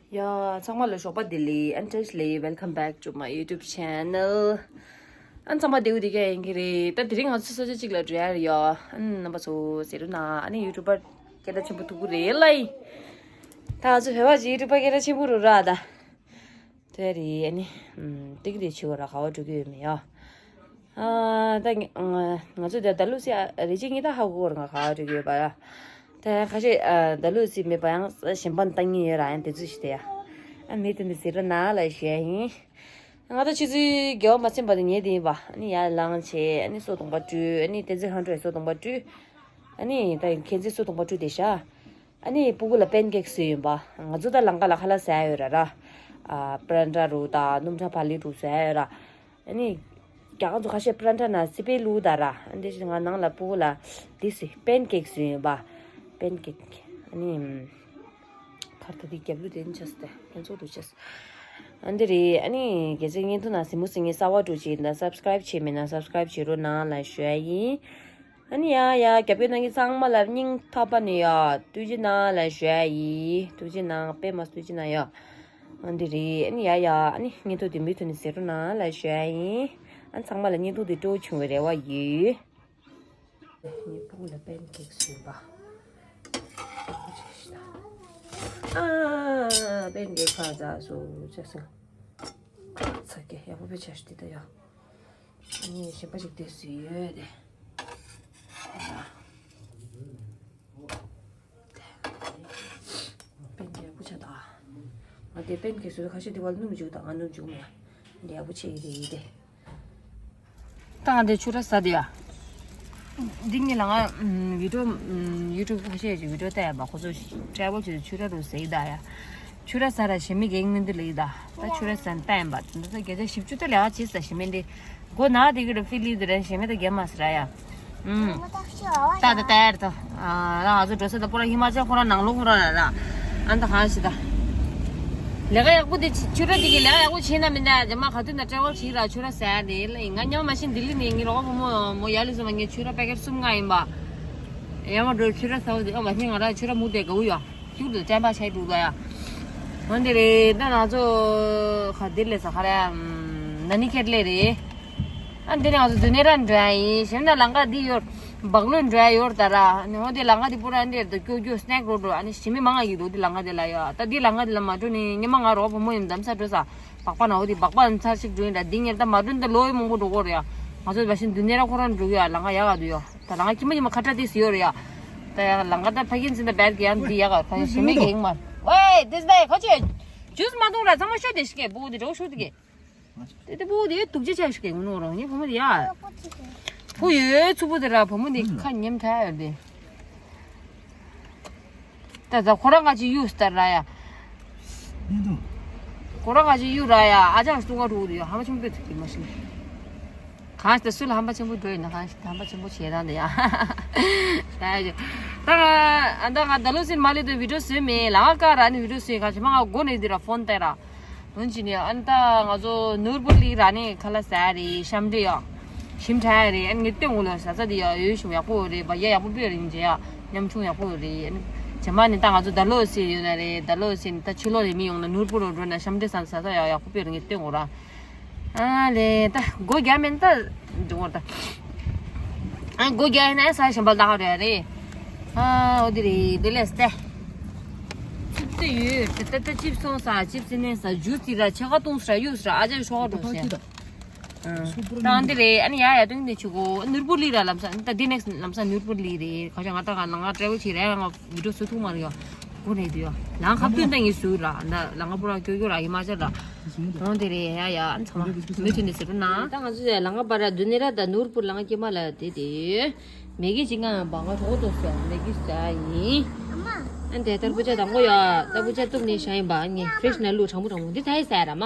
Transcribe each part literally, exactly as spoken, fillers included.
ཡ། ཚང་མ་ལ་ཞོགས་པ་བདེ་ལེགས། ཨན་བཀྲ་ཤིས་བདེ་ལེགས། Welcome back to my YouTube channel. ཨན་ཚང་མ་བདེ་པོ་བདེ་རྒྱུ་ཡིན་གྱི་རེད། ད་དེ་རིང་ང་ཚོ་ས་ཆ་གཅིག་ལ་འགྲོ་ཡ་རེད་ཡ། ཨན་རྣམ་པ་ཚོ་གཟིགས་རོགས་གནང་། ཨ་ནི་ཡུ་ཊུབ་པར་སྐད་གྲགས་ཆེན་པོ་ཐུག་གི་རེད་ལ་ཡིན། ད་ང་ཚོ་བོད་པ་ཅིག་ཡུ་ཊུབ་པར་སྐད་གྲགས་ཆེན་པོ་རུ་ར་ད། དེ་རེད། ཨ་ནི་ཏིག་ཏིག་བྱེད་དགོས་ར། ག་བ་འགྲོ་གི་ཡོད་མེད་ཡ། ཨ་ད་ང་ང་ཚོ་ད་ད་ལུ་སི་ཨ་རེ་ཅིག་ངེད་ད་ཧ་གོ་ར། ང་ག་བ་འགྲོ་གི་ཡོད་པ་ཡ། ད་ཁ་ཤས་ཨ་ད་ལུ་སི་མེད་པ་ཡང་གཞན་པ་ནི་ལྟ་ངེས་ཡོད་ར། ཡང་དེ་ཚོ་ཞིག་དེ་ཡ། ཨ་མི་དེ་འདི་ཟེར་ར་ན་ལ་ཞེས་ཡིན། ང་ད་ཆུ་ཚོད་བརྒྱད་པ་མ་ཚིམ་པ་དེ་ཉལ་དེ་ཡིན་པ། ཨ་ནི་ཡར་ལངས་བྱས། ཨ་ནི་སོ་བདུན་པ་བཀྲུས། ཨ་ནི་བསྟན་འཛིན་ལྷ་འགྲོས་སོ་བདུན་པ་བཀྲུས། ཨ་ནི་ད་ཁྱེད་ཚོས་སོ་བདུན་པ་བཀྲུས་བསྡད་ཤག་ཨ་ནི་སྤུ་གུ་ལ་པན་ཀེག་བཟོས་ཡིན་པ། ང་ཚོ་ད་ལམ་ཁ་ལ་ཁ་ལག་ཟ་ཡ་ཡོད་ར་ར། ཨ་པ་རན་ཏྲ་རུ་དང་སྣུམ་ཁྲག་བག་ལེབ་རུ་ཟ་ཡ་ཡོད་ར། ཨ་ནི་རྒྱ་གར་ཚོ་ཁ་ཤས་པ་རན་ཏྲ་ན་སི་པན་བླུགས་ད་ར། ཨ་འདི་ཞིག་ང་ནང་ལ་སྤུ་གུ་ལ་འདི་སི་པན་ཀེག་བཟོས་ཡིན་པ། པན་ཀེག་ཨ་ནི་ཁར་ད་འདི་རྒྱབ་ལུགས་དེ་ནི་ཆགས་སི་ཏེ་ཕན་ཚུན་རུ་ཆགས་སི། ཨ་འདི་རེད། ཨ་ནི་རྒྱལ་སྲས་བརྙན་ཐུང་ནང་གཟིགས་མོ་གཟིགས་མཁན་གསར་པ་འགྲོ་ཅིག་ཡིན་ན་སབ་སི་ཀ་རེབ་བྱས་མེད་ན་སབ་སི་ཀ་རེབ་བྱེད་རོགས་གནང་ལ་ཞུ་ཡ་ཡིན། ཨ་ནི་ཡ་ཡ་རྒྱབ་སྐྱོར་གནང་མཁན་ཚང་མ་ལ་སྙིང་ཐག་པ་ནས་ཡ་ཐུགས་རྗེ་གནང་ལ་ཞུ་ཡ་ཡིན། ཐུགས་རྗེ་གནང་། དཔེ་མ་ཐུགས་རྗེ་གནང་ཡ། ཨ་འདི་རེད། ཨ་ནི་ཡ་ཡ་ཨ་ནི་བརྙན་ཐུང་འདི་མུ་མཐུད་ནས་གཟིགས་རོགས་གནང་ལ་ཞུ་ཡ་ཡིན། ཨ་ཚང་མ་ལ་བརྙན་ཐུང་འདི་སྤྲོ་བོ་བྱུང་བའི་རེ་བ་ཡོད། ངའི་སྤུ་གུ་ལ་པན་ཀེག་བཟོས་པ། ཨ་པན་ཀེག་ཁ་ཟ་སོ་ཅག་སེ། ཚ་གི་ཡག་པོ་དཔེ་ཆ་ཞིག་དེ་ད་ཡ། ངས་གཞན་པ་ཞིག་དེ་བཟོས་ཡོད་དེ། པན་ཀེག་ཡག་པོ་ཆགས་ད། ང་དེ་པན་ཀེག་བཟོས་ཁ་ཤས་དེ་བ་ལ་སྣུམ་འཇུག་དང་། ང་སྣུམ་འཇུག་མེད། འདི་ཡག་པོ་ཆགས་ཀྱི་རེད་དེ། ད་ང་དེ་ཆུ་ར་ཟ་དེ་ཡ། འདི་ངས་ལ་ང་ཨམ་བི་ཌིའོ་ཨམ་ཡུ་ཊུབ་ཁ་ཤས་ཀྱི་བི་ཌིའོ་ལྟ་ཡ་པ། ཁོ་ཚོ་ཊ་རེ་ཝལ་བྱེད་དུས་ཆུ་ར་རུ་ཟ་ཡི་ད་ཡ། ཆུ་ར་ཟ་ར་ཞེ་མི་གེག་མིན་འདི་ལེགས་ད། ད་ཆུ་ར་ཟ་ན་ལྟ་ཡིན་པ། ད་ད་བརྒྱ་ཆ་བཞི་བཅུ་ད་ལས་ཀ་བྱེད་ས་ཞེ་མི་འདི། མགོ་ན་དེ་གི་རུ་ཕི་ལི་དེ་རན་ཞེ་མི་ད་རྒྱ་མ་ཟ་ར་ཡ། ཨུམ། ད་ད་ལྟ་ཡར་ད། ཨ་ར་ང་ཚོ་འགྲོ་ས་ད་པོ་ར་ཧི་མ་ཅལ་ཁོ་ར་ནང་ལོགས་ཁོ་ར་ར་ར། ཨ་ད་གང་ཞིག་ད། ལས་ཀ་ཡག་པོ་དེ་ཆུ་ར་དེ་གི་ལས་ཀ་ཡག་པོ་བྱེད་ན་མི་འདའ། རྗེས་མ་ག་དུས་ན་ཊ་རེ་ཝལ་བྱེད་ར་ཆུ་ར་ཟ་དེ་ལ་ཡིན། ང་ཉམས་མ་ཤེས་ལྡི་ལི་ནས་ངའི་རོགས་པ་བུ་མོ་མོ་ཡ་ལི་སོ་མ་ངའི་ཆུ་ར་པེ་ཀེཊ་གསུམ་ལྔ་ཡིན་པ། ཡ་མ་འགྲོ་ཆུ་ར་ཟ་བ་དེ་ཨ་མ་ཧི་ང་ར་ཆུ་ར་མུ་དེ་ག་བུ་ཡ། ཁྱུག་ཏུ་བསྟན་པ་ཆ་འགྲོ་ལ་ཡ། འོན་ཏེ་རེད། ད་ང་ཚོ་ཁ་འདིར་ལས་ས་ཁ་ར་ན་ནི་ཁེར་ལས་རེད། ཨ་འདི་ནས་ང་ཚོ་དུ་ནེ་ར་འགྲོ་ཡ་ཡིན། གཞན་ན་ལམ་ཁ་འདི་ཡོད། སྦག་ལུན་འགྲོ་ཡ་ཡོད་ད་ར། འོན་ཏེ་ལམ་ཁ་འདི་པོ་ར་འདིར་ད་ཀྱོ་ཀྱོ་སི་ནེག་རོ་འགྲོ། ཨ་ནི་ཞི་མི་མང་ང་ཡོད་འདུག་འདི་ལམ་ཁ་འདི་ལ་ཡ། ད་འདི་ལམ་ཁ་འདི་ལ་མ་འགྲོ་ནི་ཉི་མ་ང་རོགས་པ་མོ་ཡིན་འདམ་ས་འགྲོ་ས། སྦག་པ་ན་འོ་དེ་སྦག་པ་ཚར་ཞིག་འགྲོ་ཡིན་ད། འདི་ངེར་ད་མ་འགྲོ་ནི་ད་ལོ་ཡི་མང་པོ་འགྲོ་གོ་རེད་ཡ། ང་ཚོ་བ་ཤིན་དུ་ནེ་ར་ཁོ་རང་འགྲོ་གི་ཡ། ལམ་ཁ་ཡག་ག་འདུག་ཡ། ད་ལམ་ཁ་ཁྱི་མ་ཁྱི་མ་ཁ་བྲལ་དེ་སུ་ཡོད་རེད་ཡ། ད་ཡ་ལམ་ཁ་ད་ཕ་གིན་ཟིན་ད་བེད་གི་ཡ་འདི་ཡག་ག་ཕ་ཞི་མི་གེག་མ། ཝེ་དེ་ཟ་ཡ་ཁ་ཆེ། ཇུས་མ་འཐུང་ར་ཚང་མ་ཤོད་དེ་ཤི་གེ་པོ་དེ་འགྲོ་ཤོད་དེ་གེ། དེ་དེ་པོ་དེ་དུག་ཅེ་ཆ་ཤི་གེ་ངུ་ནོ་རང་ཉེ་བུ་མོ་དེ་ཡ། བུ་ཡོད་ཚུ་བུ་དེ་ར་བུ་མོ་དེ་ཁ་ཉེམ་ཐལ་ཡོད་དེ། ད་ད་ཁོ་རང་ང་ཅི་གཡུག་སྟེར་ར་ཡ། ཁོ་རང་ང་ཅི་གཡུག་ར་ཡ། ཨ་ཅག་སྟུང་ག་འགྲོ་གི་ཡོད། ཧམ་པ་ཆེན་པོ་ཐུག་གི་མ་ཤི་ནི། གང་ཞིག་ད་སུ་ལ་ཧམ་པ་ཆེན་པོ་འགྲོ་ཡིན་ན། གང་ཞིག་ད་ཧམ་པ་ཆེན་པོ་བྱེད་རང་དེ་ཡ། ད་ཡ་ད་ང་ད་ང་ད་ལོ་སིན་མ་ལི་དུ་བི་ཌིའོ་བཟོས་མེད། ལ་ང་ཀ་ར་ནི་བི་ཌིའོ་བཟོས། གང་ཞིག་མ་ང་མགོ་ནས་དེ་ར་ཕོན་ཏེ་ར། འོན་ཅི་ནི་ཨན་ད་ང་ཚོ་ནོར་བུ་གླིང་ར་ནི་ཁ་ལག་ཟ་རེད། ཤམ་འདྲེ་ཡ། ཞིམ་དྲག་རེད། ཨན་ངས་སྟོན་འོ་ལོ་ཟ་ས་དེ་ཡ་ཡོད་ཤུ་ཡག་པོ་རེད་པ། ཡ་ཡག་པོ་དཔེ་རིང་རྗེ་ཡ་ཉམ་ཆུང་ཡག་པོ་རེད། ཨན་རྗེས་མ་ནི་ད་ང་ཚོ་ད་ལོ་སེ་ཡོད་ན་རེད། ད་ལོ་སེ་ནི་ད་ཕྱི་ལོགས་ལས་མི་ཡོང་ན་ནོར་བུ་རུ་འགྲོ་ན་ཤམ་འདྲེ་ཟ་ཟ་ས་ཡ་ཡག་པོ་དཔེ་རིང་ངས་སྟོན་འོ་ར། ཨ་ལེ་ད་སྒོ་རྒྱག་མེད་ད་འགྲོ་འོ་ད། ཨ་སྒོ་རྒྱག་ཡིན་ན་ས་ཞིམ་པ་ལྟ་ག་རེད་རེད། ཨ་འོ་དེ་རེད། དེ་ལས་སྟེ། ཅིབ་ཏེ་ཡོད་ཏེ་ཏེ་ཏེ་ཅིབ་སོང་ས་ཅིབ་སི་ནས་ས་ཇུས་ཏི་ར་ཆེ་ཁ་ཏུང་ས་ར་ཡུ་ས་ར་ཨ་ཅག་ཤོག་འགྲོ་ཤེ། ཨ་ད་འདི་རེད། ཨ་ནི་ཡ་ཡ་ཏུང་ནི་ཆུ་གོ་ནུར་པུ་ལི་ར་ལམ་ས་ད་འདི་ནེགས་ལམ་ས་ནུར་པུ་ལི་རེད། ཁ་ཤ་ང་ད་ག་ནང་ང་ཊེ་རེ་ཝལ་བྱེད་རེད། ང་བི་ཌིའོ་བཟོ་ཐུབ་མ་རེད་ཡ། གོ་ནས་དུ་ཡ་ལང་ཁ་བཏོན་ད་ངེས་སུ་ར་ད་ལང་ཁ་པུ་ར་ཀྱོ་ཀྱོ་ར་ཧི་མ་ཅལ་ར། འོ་དེ་རེད། ཡ་ཡ་ཨ་ཚང་མ་མུ་མཐུད་ནས་ཟེར་བུ་ན། ད་ང་ཚོ་ལང་ཁ་པ་ར་དུ་ནི་ར་ད་ནུར་པུ་ལང་ཁ་སྐྱེས་མ་ལ་དེ་དེ། མེ་གི་ཅི་ང་བ་ང་གྲོགས་ཏོ་སོ་མེ་གི་ཟ་ཡིན། ཨ་འདྲ་ལྟར་བུ་ཆ་དང་པོ་ཡ། ད་བུ་ཆ་གཏུབ་ནས་བཞག་ཡིན་པ། ངས་ཕེ་རེ་ཤི་ནལ་ལུགས་དྲང་པོ་དྲང་པོ་འདི་ད་ཡི་ཟ་ཡ་ར་མ།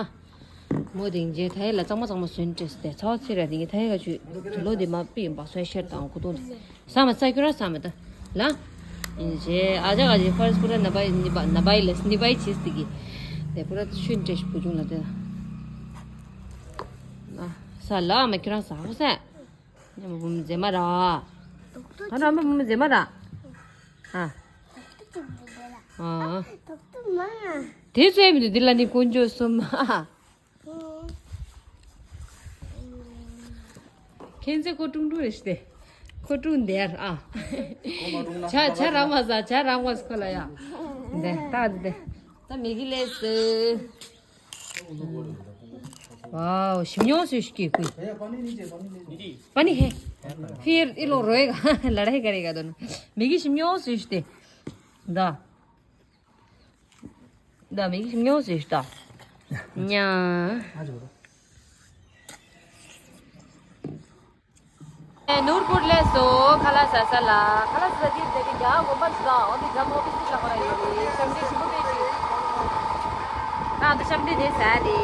མོ་དེང་རྗེས་ད་ཡི་ལ་གཙང་མ་གཙང་མ་སོན་ཏྲེས་ཏེ་ཚ་བ་ཚེ་ར་དེང་གི་ད་ཡི་ག་ཆུ་དུ་ལོ་དེ་མ་པི་ཡིན་པ་སོན་ཤར་དང་ཁུ་ཏུང་དེ། ས་མ་ས་ཁྱོད་ར་ས་མ་ད། ལ། ཨིན་རྗེས་ཨ་ཅག་ག་ཅི་ཕར་སི་པུ་ར་ན་བའི་ནི་བ་ན་བའི་ལས་ནི་བའི་ཆིས་དེ་གི། དེ་པུ་ར་ཤུན་ཏྲེས་བུ་ཆུང་ལ་དེ། ལ། ས་ལ་མ་ཁྱོད་ར་ས་ཧོ་ས། ཉམས་བུ་མི་མཛེས་མ་ར། ད་ར་མ་བུ་མི་མཛེས་མ་ར། ཨ། ཨ། དེ་ཚོའི་མི་འདུག་འདི་ལ་ནི་དཀོན་མཆོག་གསུམ་ཨ། ཁྱེད་ཚོ་ཁོ་ཀྲུང་ཀྲུང་རེད་ཤི་སྟེ། ཁོ་ཀྲུང་འདེར་ཨ། ཇ་ཇ་རག་མ་ཟ་ཇ་རག་མ་ཟ་ཁོ་ལ་ཡ། འདེ་ཏག་འདེ། ད་མེ་གི་ལས་སུ། ཝའོ་ཞིམ་ཉོག་སུ་ཤི་ཀི་ཀུ། पानी है। फिर ये लोग रोएगा। लड़ाई करेगा दोनों। मैगी ཞིམ་ཉོག་སུ་ཤི་སྟེ། ད། ད་མིག་ཉོ་ཟེར་ད། ཉ། ནོར་བུར་ལས་སོ་ཁ་ལག་ཟ་ས་ལ། ཁ་ལག་ཟ་དེ་དེ་གི་རྒྱ་དགོན་པ་ཟ་འོ་དེ་རྒྱ་མོ་བི་སི་ལ་ཁོ་ར་ཡོད་རེད། ཤམ་དེ་ཞིམ་པོ་དེ་ཞིག་ད་འདི་ཤམ་དེ་དེ་ཟ་དེ།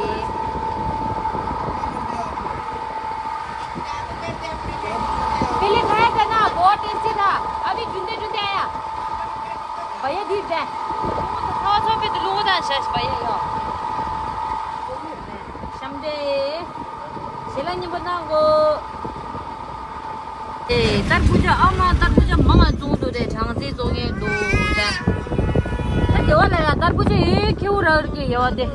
पहले खाया था ना, बहुत टेस्टी था। अभी झुंडे झुंडे आया। भैया धीर जाए। ཚ་ཚ་པེ་དུ་ལུང་དང་ཤ་ཤ་བ་ཡ་ཡོ། ཤམ་དེ། ཞེ་ལ་ཉིན་པོ་ནང་གོ། ཨེ་ཏར་བུ་ཇ་ཨ་མ་ཏར་བུ་ཇ་མང་ང་བཙོང་འདུག་དེ་གྲང་ཚེ་བཙོང་ངེ་འདུག་དེ། ད་དེ་བ་ལ་ཡ་ཏར་བུ་ཇ་ཨེ་ཁེའུ་ར་ར་གི་ཡ་བ་དེ།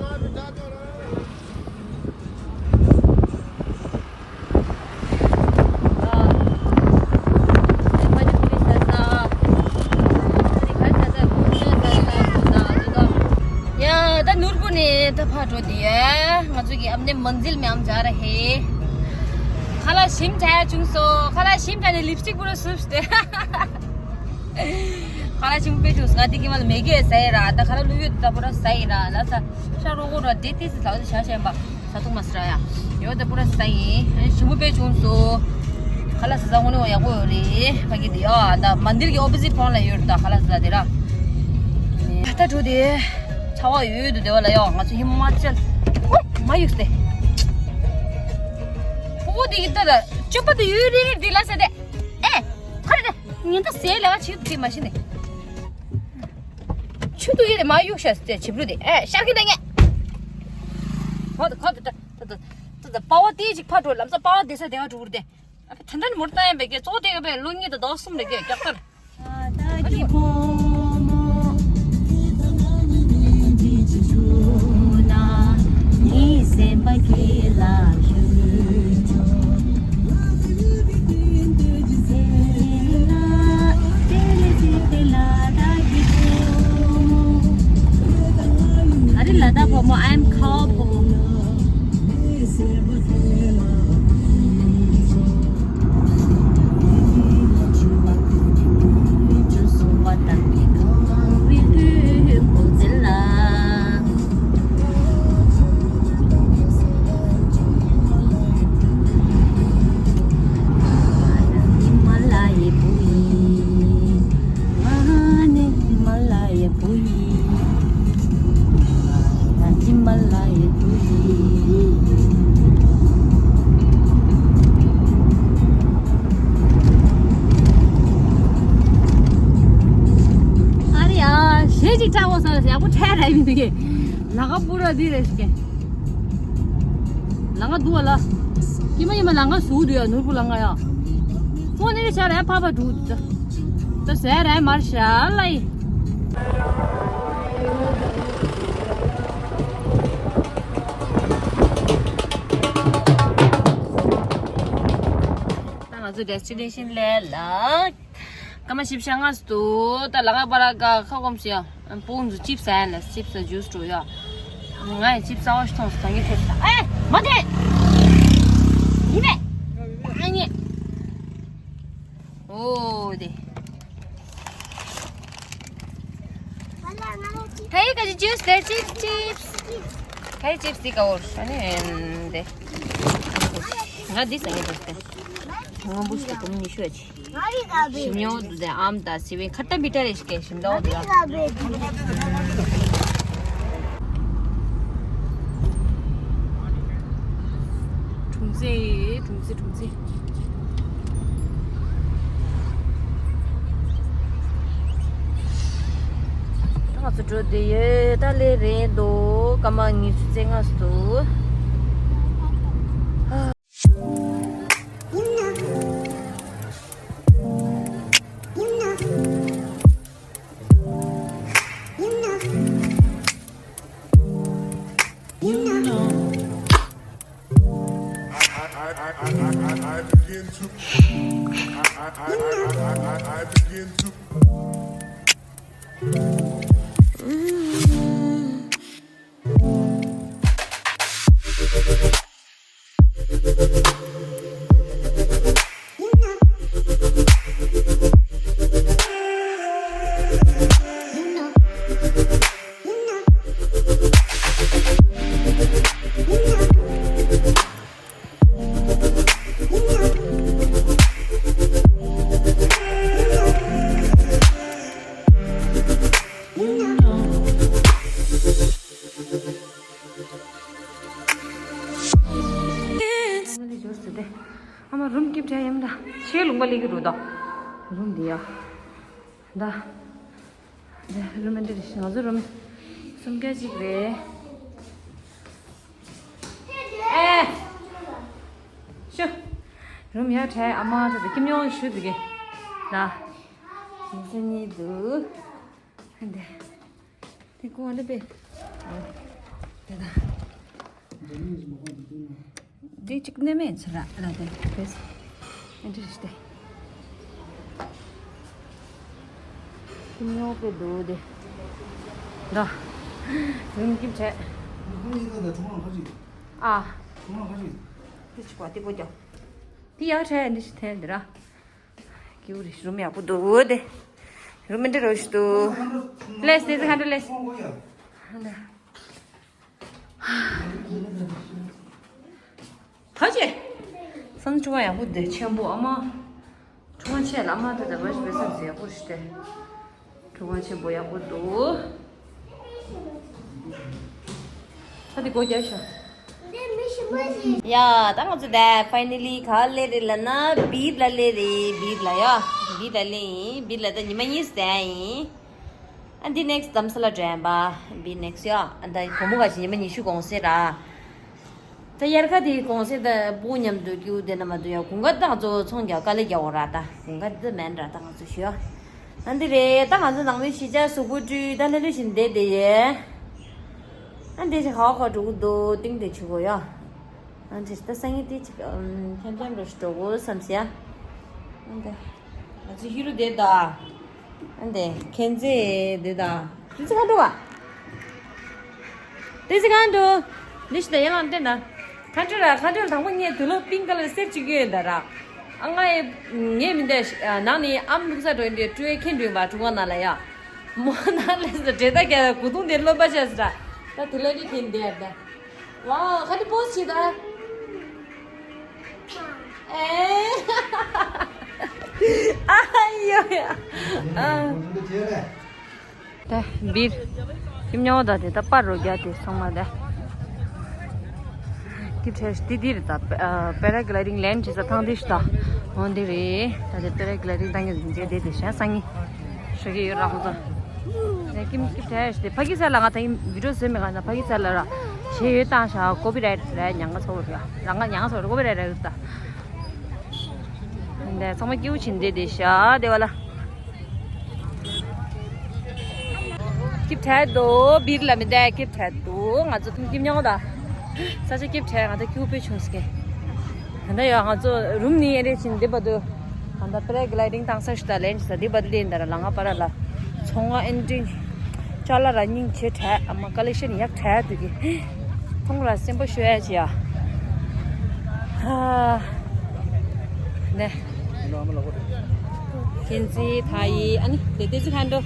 ཡ་ད་ནོར་བུ་ནས་ད་ཕར་འགྲོ་དེ་ཡ། ང་ཚོ་གི་ཨམ་ནེ་མན་ཛིལ་མེ་ཨམ་ཇ་ར་ཧེ། ཁ་ལག་ཞིམ་ཆ་ཡ་བྱུང་སོ། ཁ་ལག་ཞིམ་ཆ་ནས་ལིབ་སྟིག་པུ་ར་སུབ་སྟེ། ཁ་ལག་ཆེན་པོ་དཔེ་བྱུང་། ང་དེ་གི་མ་ལ་མེ་གི་ཟ་ཡི་ར། ད་ཁ་ལག་བླུག་ཡོད་ད་པུ་ར་ཟ་ཡི་ར། ལ་ས་ཤ་རོ་གོ་ར་དེ་ཏི་སི་ལ་ཤ་ཤ་ཡིན་པ་ས་ཐུག་མ་སི་ར་ཡ་ཡོད་ད་པུ་ར་ཟ་ཡི། ཆེན་པོ་དཔེ་བྱུང་སོ། ཁ་ལག་ཟ་ཟ་ངོ་ནི་ཡག་པོ་ཡོད་རེད། ཕ་གི་དེ་ཡ་ད་མན་དིར་གི་ཨོ་པོ་ཟིཊ་ཕང་ལ་ཡོད་རེད། ད་ཁ་ལག་ཟ་དེ་ར། ད་ད་འགྲོ་དེ་ཆ་བ་ཡོད་དུ་དེ་བ་ལ་ཡ་ང་ཚོ་ཧི་མ་ཅལ་ཨོ་མ་ཡུག་སྟེ། ཕོ་བོ་དེ་གི་ད་ད་ཅོ་པ་དེ་ཡོད་རེད་རེད་དེ་ལ་ཟ་དེ་ཨེ། ཁ་རེ་རེ། ཉིན་ད་ཟས་ལས་ཀ་བྱེད་དུས་མ་གཞི་ནས། ཆུ་དུ་ཡེ་ལས་མ་གཡུག་ཤ་ཟེར་བྱེད་ལུགས་དེ་ཨེ་ཤར་གི་ད་ངས། གོ་ད་གོ་ད་ད་ད་ད་ད་པ་བ་དེ་ཅིག་ཕར་འགྲོ་ལམ་སང་པ་བ་དེ་ས་དེ་ག་འགྲོ་གི་རེད་དེ། ད་ད་མོར་ལྟ་ཡང་བས་ཀྱི་གཙོ་བོ་དེ་ག་བས་ལོ་གཉིས་དང་ཟླ་གསུམ་རེ་གས་རྒྱག་ལྟར། ཨ་རི་ལ་དྭགས་བུ་མོ། I am cow བུ་མོ། ཨ་རེ་ཡ། གཞས་ཅིག་བཀྲ་འོ་ས་ཡག་པོ་འཕྲད་ར་མི་འདུག་གས། ལ་ཁ་པུ་ར་འདི་རེད་ཤི་གས། ལ་ཁ་འདུག་བ་ལ། ཀྱི་མ་ཡི་མ་ལ་ཁ་སུ་འདུག་ཡ། ནོར་བུ་ལ་ཁ་ཡ། ཕོ་ནི་རེ་ཆ་ར་ཕ་ཕ་འདུག་ད། ད་ཟེར་ར་མར་ཤ་ལ་ཡི། ད་ང་ཚོ་ཌེ་སི་ཊི་ནེ་ཤན་སླེབས་ལ། སྐར་མ་བཞི་བཅུ་ཞེ་ལྔ་འདུག་ད་ལ་ཁ་པུ་ར་ག་ཁ་སྐོམ་ཤི་ཡ། ཨ་ཕོ་ཚོ་ཅིབ་སི་ཟ་ཡ་ལ་ཅིབ་སི་ཇུས་འགྲོ་ཡ། ང་ཡི་ཅིབ་སི་ཟ་བ་ཞིག་མཐོང་སོང་། ད་ངས་ཐེབས་ད། ཨེ་མ་དེ། ཡིན་པས། ཨ་ནི། ཨོ་དེ། ཧེ་ག་ཅི་ཇུས་དེ་ཅིབ་སི་ཅིབ་སི། ཧེ་ཅིབ་སི་དེ་ག་འོར་ཨ་ནི་དེ། ང་འདི་ཟ་ངེས་དེ་སྟེ། ང་འབུ་ཞིག་གོམ་ཉི་ཤུ་ཡ་ཆེ། ཞིམ་ཉོ་དུ་དེ་ཨམ་ད་སི་བེ་ཁ་ཏ་བི་ཏ་རེ་ཞིག་གེ་ཞིམ་ད་འོ་དེ་ཡ། གྲུང་ཚེ་གྲུང་ཚེ་གྲུང་ཚེ། ང་ཚོ་འགྲོ་བསྡད་ཡོད། ད་ལས་རན་འདུག་སྐར་མ་ཉི་ཤུ་རྩ་ལྔ་འདུག You know. I, I, I, I, I, I, I begin to. I, I, I, I, I, I, I begin to. ཨ་མ་ལི་འབྱོར་ཟེར་ཏེ། ཨ་མ་རུམ་སྐྱིབས་བྲལ་ཡིན་ད། ཆེས་ལུང་པ་ལི་གི་རུ་དོ། རུམ་འདི་ཡ། ད། ད་རུམ་འདི་རེད་ཤི། ང་ཚོ་རུམ་སུམ་བརྒྱ་གཅིག་རེད། ཨེ། ཤུ། རུམ་ཡ་བྲལ། ཨ་མ་ད་ད་ཁྱིམ་ཉོ་ཤུ་དེ་གི། ད། ཡིན་ས་གཉིས་འདུག་འདི། དེ་ཀོ་ཨ་ལེ་པེ། དེ་ད། འདི་གཅིག་ནས་མེད་ཚ་ར་ར་དེ་ཕེས། ཨེ་འདྲ་རེད་དེ། ཉོ་པེ་འདུག་དེ། ད། རུམ་སྐྱིབས་བྲལ། ཨ། དེ་ཅི་ཀོ་དེ་ཀོ་ཀྱོ། དེ་ཡག་བྲལ་འདི་ཞིག་འཐེན་འདི་ར། ཀྱིའུ་རི་རུམ་ཡག་པོ་འདུག་དེ། རུམ་མི་འདྲ་རོ་ཞིག་འདུག་ལེས་དེ་ཚེ་ཁ་འདྲ་ལེས། ད་ཅེ། སང་ཆུ་བ་ཡག་པོ་འདུག་ཆེན་པོ་ཨ་མ། ཁྲུང་ཆེ་ལ་ཨ་མ་ད་ད་བ་ཞིག་བེ་སོ་ཟེ་ཡག་པོ་ཞིག་སྟེ། ཁྲུང་ཆེན་པོ་ཡག་པོ་འདུག་ད་དེ་སྒོ་རྒྱབ་ཤོག་ཡ། ད་ང་ཚོ་ད་ཕའི་ནལ་ལི་ག་སླེབས་རེད་ལབ་ན་བིར་ལ་སླེབས་རེད། བིར་ལ་ཡ། བིར་ལ་སླེབས་ཡིན། བིར་ལ་ད་ཉི་མ་གཉིས་ཟ་ཡིན། ཨ་འདི་ནེག་སི་དྷ་རམ་ས་ལ་འགྲོ་ཡིན་པ། བིར་ནེག་སི་ཡ། ཨ་ད་བུ་མོ་ག་ཞིག་ཉི་མ་ཉི་ཤུ་གོང་ཟེར་ར། ད་དབྱར་ཁ་དེའི་གོང་ཚད་ད་སྤུ་མཉམ་དུ་ཀྱུ་དེ་ན་མ་དུ་ཡ་གུང་ག་ད་ང་ཚོ་ཚོང་རྒྱག་དཀའ་ལས་རྒྱག་འོ་ར། ད་གུང་ག་འདི་མེན་ར། ད་ང་ཚོ་ཞུ་ཡ། ཨ་འདི་རེད། ད་ང་ཚོ་ནང་མི་ཤི་ཅག་གཟུགས་པོ་བཀྲུས་ད་ལྷོད་ལྷོད་བཞིན་བསྡད་དེ་ཡེ། ཨ་འདི་ཞིག་ཧ་གོ་འགྲོ་གི་འདུག་ཏིང་དེ་ཆུ་གོ་ཡ། ཨ་འདི་ད་སང་ཉིན་དེ་ཅིག་ཁྱམ་ཁྱམ་རོ་ཞིག་འགྲོ་གོ་བསམ་སི་ཡ། ཨ་འདི་ང་ཚོ་ཧི་རུ་བསྡད་ད། ཨ་འདི་ཁྱེད་ཚེ་འདི་དང་། འདི་ཚེ་གང་འགྲོ་བ། འདི་ཚེ་གང་འགྲོ། འདི་ཞིག་ད་ཡང་ལ་འདི་ན། ཁ་འགྲོ་ར། ཁ་འགྲོ་དང་པོ་ངས་དུག་ལོག་པིང་ཀ་ལར་སེར་གཅིག་གི་ཡོད་ད་ར། ཨ་ང་ཡི་ངས་མི་འདས་ནང་ནས་ཨམ་ལུག་ས་འགྲོ་ཡིན་དུས་སྤྲོ་བས་ཁེངས་འགྲོ་ཡིན་པ་གྲུ་ཁ་ནང་ལ་ཡ། མོ་ནང་ལས་སུ་འདྲེ་ད་རྒྱ་གུ་དུང་དེ་རློན་པ་བྱས་སུ་ར། ད་དུག་ལོག་རི་ཁེངས་འདས་ད། ཝའོ། ཁ་ཏི་པོ་སི་བྱེད་ད། ཨེ། ཨ་ཡོ་ཡ། ཨ། ད་བིར། ཁྱིམ་ཉོ་ད་དེ་ད་པར་རོ་རྒྱ་དེ་སོང་མ་ད། ཀིབ་ཆེ་ཏི་ཏི་རི་ད་པེ་ར་གི་ལའི་ཌིང་ལེན་བྱེད་ས་ཐང་དེ་ཤི་ད། འོན་དེ་རེད། ད་དེ་པེ་ར་གི་ལའི་ཌིང་ད་ངས་འཛིན་བྱེད་དེ་དེ་ཤ་སང་ངི། ཧྲི་གི་ཡོད་ར་ཁོ་ཚོ། ནས་ཀིམ་ཀིབ་ཐལ་ཞེས་ཏེ་ཕ་གི་ཚལ་ལ་ང་ད་ཡིན་བི་ཌིའོ་བཟོས་མེད་ག་ན་ཕ་གི་ཚལ་ལ་ར་ཞེ་ཡོད་བཏང་ཤག་ཀོ་པི་རའེ་ཊི་ར་ཉང་ག་ཚོ་ར་རང་ག་ཉང་ག་ཚོ་ར་ཀོ་པི་རའེ་ཊི་ར་ཡོད་ད། འདི་ཚང་མ་སྐྱིའུ་བྱིན་དེ་དེ་ཤ་དེ་བ་ལ། ཀིབ་ཐལ་དོ་བིར་ལ་མི་འདའ་ཀིབ་ཐལ་དོ་ང་ཚོ་ཐུང་ཀིབ་ཉོག་ད། ས་ཆ་ཀིབ་ཐལ་ང་ཚོ་སྐྱིའུ་པོ་ཆུང་སྐད། ད་ཡ་ང་ཚོ་རུམ་ནི་ཨེ་རེ་ཆིན་འདི་བ་དུ། ད་ལྟ་པེ་ར་གི་ལའི་ཌིང་བཏང་ས་ཞིག་ད་ལེན་ཞིག་ད་འདི་བ་ལེན་ད་ར་ལ་ང་པ་ར་ལ། ཚོང་ང་ཨེན་ཏྲིན། ཅ་ལ་ར་སྙིང་ཆེ་དྲག་ཨ་མ་ཀ་ལེ་ཤན་ཡག་དྲག་དུ་གི། ཐོང་ར་སེམས་པ་ཤོད་ཡ་ཅི་ཡ། ཧ། ནེ། ཁྱེད་ཚེ་ཐ་ཡི་ཨ་ནི་དེ་དེ་ཚེ་ཁ་འགྲོ།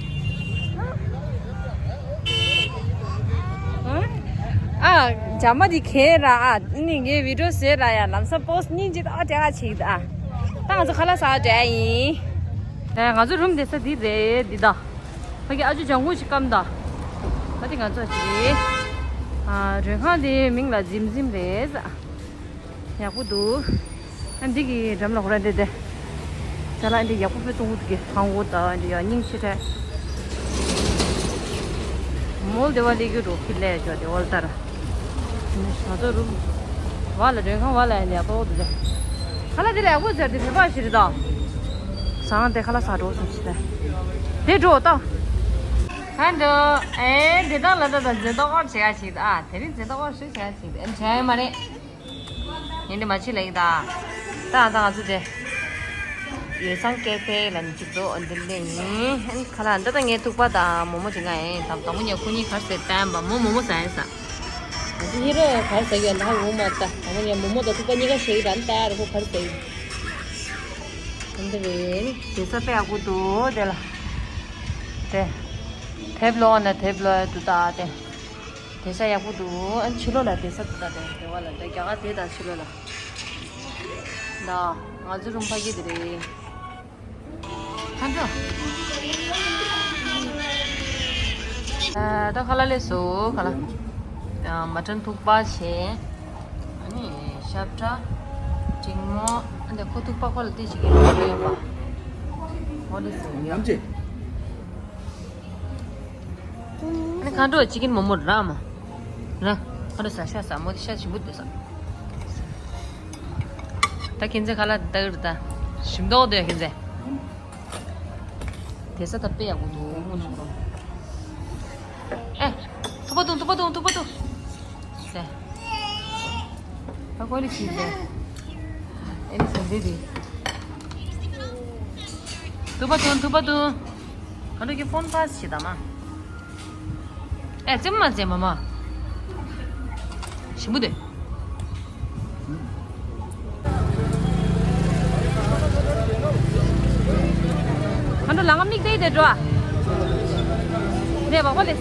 ཨ། ཇ་མ་དེ་ཁེ་ར་ཨ་ནི་ངའི་བི་ཌིའོ་བཟོས་ར་ཡ་ལམ་སང་པོ་སི་ཊི་སྙིང་རྗེ་ཨ་དྲ་ཨ་ཆིག་ད། ད་ང་ཚོ་ཁ་ལག་ཟ་དྲ་ཡིན། ཨེ་ང་ཚོ་རུམ་བསྡད་ས་འདི་རེད་འདི་ད། ཕ་གི་ཨ་ཅོ་ལྗང་གུ་ཞིག་སྐམ་ད། ད་དེ་ང་ཚོ་ཅི་རེད། ཨ་མགྲོན་ཁང་དེ་མིང་ལ་ཛིམ་ཛིམ་རེད། ཡག་པོ་འདུག་ཨ་འདི་གི་འགྲམ་ལ་ཧོ་ར་འདི་དེ། ཅ་ལག་འདི་ཡག་པོ་དཔེ་གཏོང་གི་འདུག་གི་ཧང་གོ་ད་འདི་ཡ་སྙིང་ཆེ་ཐལ། མོལ་དེ་བ་ལི་གི་རོ་ཁི་ལས་ཅོ་དེ་ཝལ་ཏར། ང་ཚོ་རུམ། བ་ལ་མགྲོན་ཁང་བ་ལ་ཡ་ཏོག་དེ། ཁ་ལག་དེ་ལ་ཡག་པོ་ཟེར་དེ་བེ་བ་ཞིག་རེད་ད། སང་དེ་ཁ་ལག་ཟ་འགྲོ་སོང་ཞིག་ད། དེ་འགྲོ་ད། ཧ་འགྲོ། ཨེ་འདི་དག་ལ་ད་ད་འཛིན་ཏོག་ཨོར་བྱེད་ཡ་ཞིག་ཨ་དེ་རིང་འཛིན་ཏོག་ཨོར་ཞུ་བྱེད་ཡ་ཞིག་ཨེ་བྱ་ཡ་མ་རེད། ཡིན་འདི་མ་ཕྱི་ལ་ཡིན་ད། ད་ད་ང་ཚོ་དེ། ཡོད་སང་ཀེ་ཧྥེ་ལ་ནི་གཅིག་ཏུ་འདི་འདི་ཡིན། ཁ་ལ་འདི་ད་ངའི་ཐུག་པ་དང་མོ་མོ་དེ་ང་ཡིན་དང་དང་མོ་ཉལ་ཁུ་གཉིས་གར་ཟེར་བསྟན་པ་མོ་མོ་མོ་ཟ་ཡིན་ས། ང་ཚོ་ཧི་རོ་གར་ཟ་གི་ཡོད་ད་འོང་མ་ད་དང་མོ་ཉལ་མོ་མོ་དང་ཐུག་པ་གཉིས་ཀ་ཞེ་གི་ད་ནི་ད་ར་ཁོ་གར་ཟ་གི། འདི་རེད། དེ་ས་དཔེ་ཡག་པོ་འདུག་དེ་ལ། དེ། དེབ་ལོག་ན་དེབ་ལོག་ཡ་འདུག་ད་དེ། དེ་ས་ཡག་པོ་འདུག་ཨ་ཕྱི་ལོགས་ལ་དེ་ས་འདུག་ད་དེ་དེ་བ་ལ་དེ་རྒྱ་གར་དེ་དང་ཕྱི་ལོགས་ལ། ད། ང་ཚོ་རུམ་ཕ་གི་དེ་རེད། ཁ་འགྲོ། ཨ་ད་ཁ་ལག་ལས་སོ་ཁ་ལག་ཨ་མ་ཊན་ཐུག་པ་བྱས། ཨ་ནི་ཤ་བཀྲ། འབྲིང་མོ། ཨ་འདི་ཁོ་ཐུག་པ་ཁོ་ལ་ཏི་ཞིག་གི་ལོ་ཡོད་པ། ཁོ་ལས་སོ་ཡོད། ཉམས་ཆེ། ཨ་ནི་ཁ་འགྲོ་ཅི་ཀིན་མོ་མོ་ར་མ། ར། ཁ་འགྲོ་ཟ་ཤ་ཟ་མོ་དེ་ཤ་ཞིམ་པོ་འདུག་ས། ད་ཁྱེད་ཚོའི་ཁ་ལག་ད་གིར་ད། ཞིམ་མདོག་འདོད་ཁྱེད་ཚོས། དེ་ས་ད་དཔེ་ཡག་པོ་འདུག་དངོས་གནས་ཁོ། ཨེ། ཐུག་པ་འཐུང་ཐུག་པ་འཐུང་ཐུག་པ་འཐུང་། ཟེ། ད་ཀོ་ལི་ཤི་ཟེ། ཨེ་ནི་ཟེ་འདི་འདི། ཐུག་པ་འཐུང་ཐུག་པ་འཐུང་། ག་འདྲ་གི་ཕོན་པཱས་ཞིག་ད་མ། ཨེ་ཙེམ་མ་ཙེམ་མ་མ། ཞིམ་པོ་འདུག་ཁ་འགྲོ་ལ་ང་མིག་དེ་དེ་འགྲོ་ཨ། དེ་བ་ཧོ་ལེ།